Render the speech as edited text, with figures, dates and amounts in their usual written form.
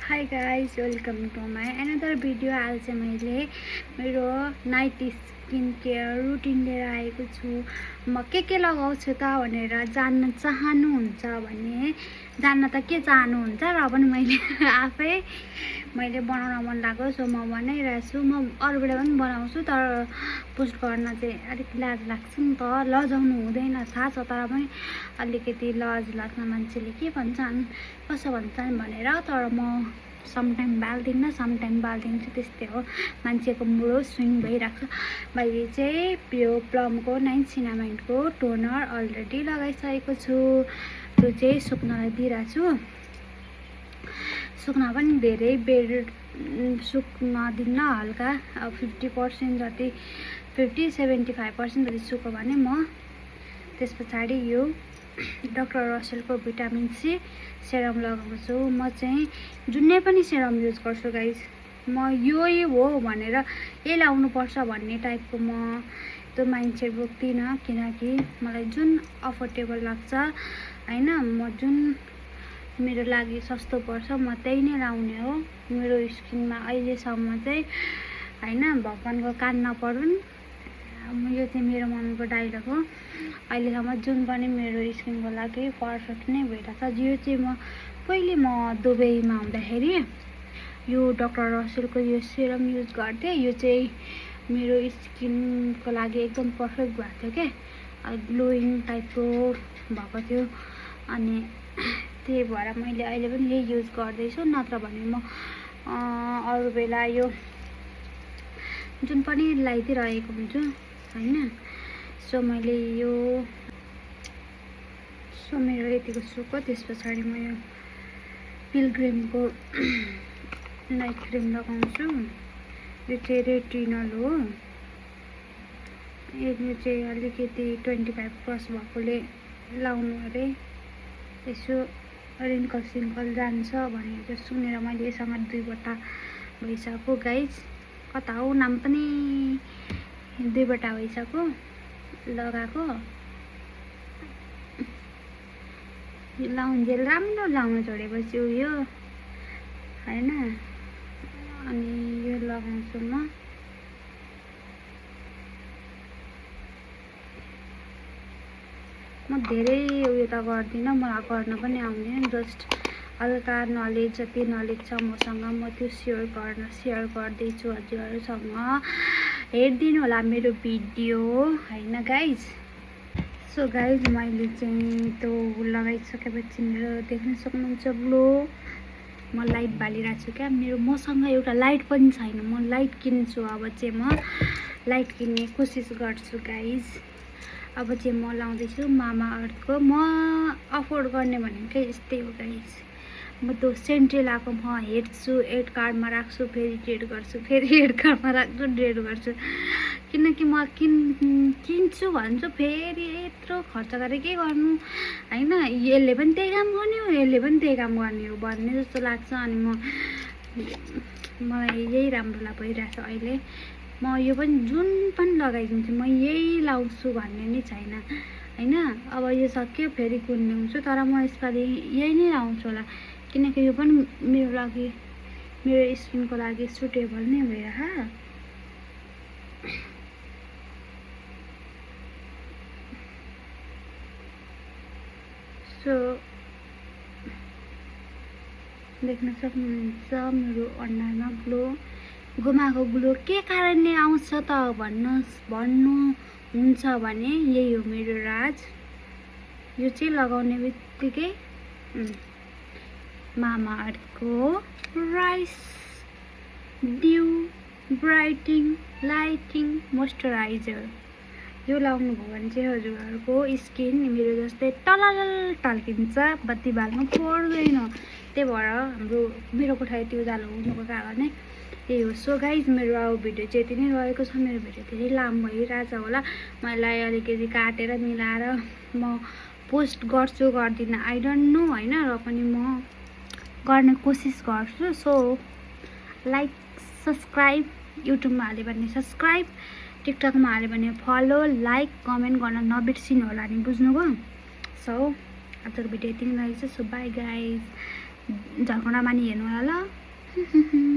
Hi guys welcome to my another video. आज चाहिँ मैले मेरो नाइट स्किन केयर रुटिन लिएर आएको छु। म के लगाउँछु त भनेर जान्न चाहनुहुन्छ भने जान्न त के चाहनुहुन्छ र पनि मैले बनाउन मन लाग्यो, सो म बनाइरहेको छु। म अरू बेला पनि बनाउँछु, तर पोस्ट गर्न चाहिँ अलिक लाज लाग्छ नि त, लजाउनु हुँदैन थाहा छ, तर पनि अलिकति लाज लाग्छ। मान्छेले के भन्छन् कसो भन्छन् भनेर, तर म समटाइम बाल्दिनँ समटाइम बाल्दिन्छु, त्यस्तै हो। मान्छेको मुड स्विङ भइरहेको छ। मैले चाहिँ यो प्लमको नाइसिनामाइडको टोनर अलरेडी लगाइसकेको छु। त्यो चाहिँ सुक्नलाई दिइरहेको छु। सुक्न पनि धेरै बेर सुक्न दिन्न, हल्का 50% जति 50-75% जति सुक्यो भने म त्यस पछाडि यो डक्टर रसेलको भिटामिन सी सेरम लगाउँछु। म चाहिँ जुनै पनि सेरम युज गर्छु गाइज। म यही हो भनेर यही लाउनुपर्छ भन्ने टाइपको म त्यो माइन्डसेट बोक्दिनँ, किनकि मलाई जुन अफोर्डेबल लाग्छ होइन, म जुन मेरो लागि सस्तो पर्छ म त्यही नै लाउने हो। मेरो स्किनमा अहिलेसम्म चाहिँ होइन, भगवान्को कान नपरुन्, यो चाहिँ मेरो मनको डाइलग हो। अहिलेसम्म जुन पनि मेरो स्किनको लागि पर्फेक्ट नै भइरहेछ। यो चाहिँ पहिले म दुबईमा हुँदाखेरि यो डक्टर रसेलको यो सेरम युज गर्थेँ। यो चाहिँ मेरो स्किनको लागि एकदम पर्फेक्ट भएको थियो क्या, ग्लोइङ टाइपको भएको थियो। अनि त्यही भएर मैले अहिले पनि यही युज गर्दैछु। नत्र भने म अरू बेला यो जुन पनि लगाइदिइरहेको हुन्छु होइन। सो मैले यो मेरो यतिको सुक्यो। त्यस पछाडि म यो पिलग्रिमको नाइट क्रिम लगाउँछु। यो चाहिँ रेटिनल हो। यो चाहिँ अलिकति 25 क्रस भएकोले लाउनु अरे, यसो रिङ्कल सिङ्कल जान्छ भनेर सुनेर मैले यससँग 2 बटा भइसक्यो गाइज। कता हो नाम पनि 2 बटा भइसक्यो लगाएको। लाउन्जेल राम्रो लाउनु छोडेपछि उयो होइन। अनि यो लगाउँछु म धेरै उयो त गर्दिनँ, मलाई गर्न पनि आउँदैन। जस्ट हल्का नलेज जति नलेज छ मसँग म त्यो सेयर गर्दैछु हजुरहरूसँग। हेरिदिनु होला मेरो भिडियो होइन गाइज। सो गाइज मैले चाहिँ त्यो लगाइसकेपछि मेरो देख्न सक्नुहुन्छ ग्लो। म लाइट बालिरहेको छु क्या। मसँग एउटा लाइट पनि छैन, म लाइट किन्छु। अब चाहिँ म लाइट किन्ने कोसिस गर्छु गाइज। अब चाहिँ म लाउँदैछु मामा अर्थको। म अफोर्ड गर्ने भनेकै यस्तै हो गाइज। म त्यो सेन्ट्रेलाको म हेर्छु, एड कार्डमा राख्छु, फेरि डेट गर्छु, फेरि एड कार्डमा राख्छु, डेट गर्छु, किनकि म किन्छु भन्छु, फेरि यत्रो खर्च गरेर के गर्नु होइन। यसले पनि त्यही काम गर्ने हो, यसले पनि त्यही काम गर्ने हो भन्ने जस्तो लाग्छ। अनि मलाई यही राम्रो भइरहेछ अहिले। म यो पनि जुन पनि लगाइदिन्छु, म यही लाउँछु भन्ने नै छैन होइन। अब यो सक्यो फेरि कुन ल्याउँछु, तर म यसपालि यही नै लाउँछु होला, किनकि यो पनि मेरो लागि मेरो स्किनको लागि सुटेबल नै भइरह। सो देख्न सक्नुहुन्छ मेरो अनुहारमा ग्लो, गुमाको ग्लो के कारणले आउँछ त भन्नुहुन्छ भने यही हो मेरो राज। यो चाहिँ लगाउने बित्तिकै मामा अर्थको राइस ड्यू ब्राइटिङ लाइटिङ मोइस्चराइजर यो लाउनुभयो भने चाहिँ हजुरहरूको स्किन मेरो जस्तै टलल टल्किन्छ, बत्ती बाल्नु पर्दैन। त्यही भएर मेरो कोठा यति उज्यालो हुनुको कारण नै त्यही हो। सो गाइज मेरो अब भिडियो चाहिँ यति नै रहेको छ। मेरो भिडियो धेरै लामो भइरहेछ होला, मलाई अलिकति काटेर मिलाएर म पोस्ट गर्छु गर्दिनँ आई डोन्ट नो होइन, र पनि म गर्ने कोसिस गर्छु। सो लाइक सब्सक्राइब, युट्युबमा हाल्यो भने सब्सक्राइब, टिकटकमा हाल्यो भने फलो, लाइक कमेन्ट गर्न नबिर्सिनु होला नि, बुझ्नुभयो। सो आजको भिडियो यति नै रहेछ। So by guys. झर्कोडा मानी हेर्नु होला ल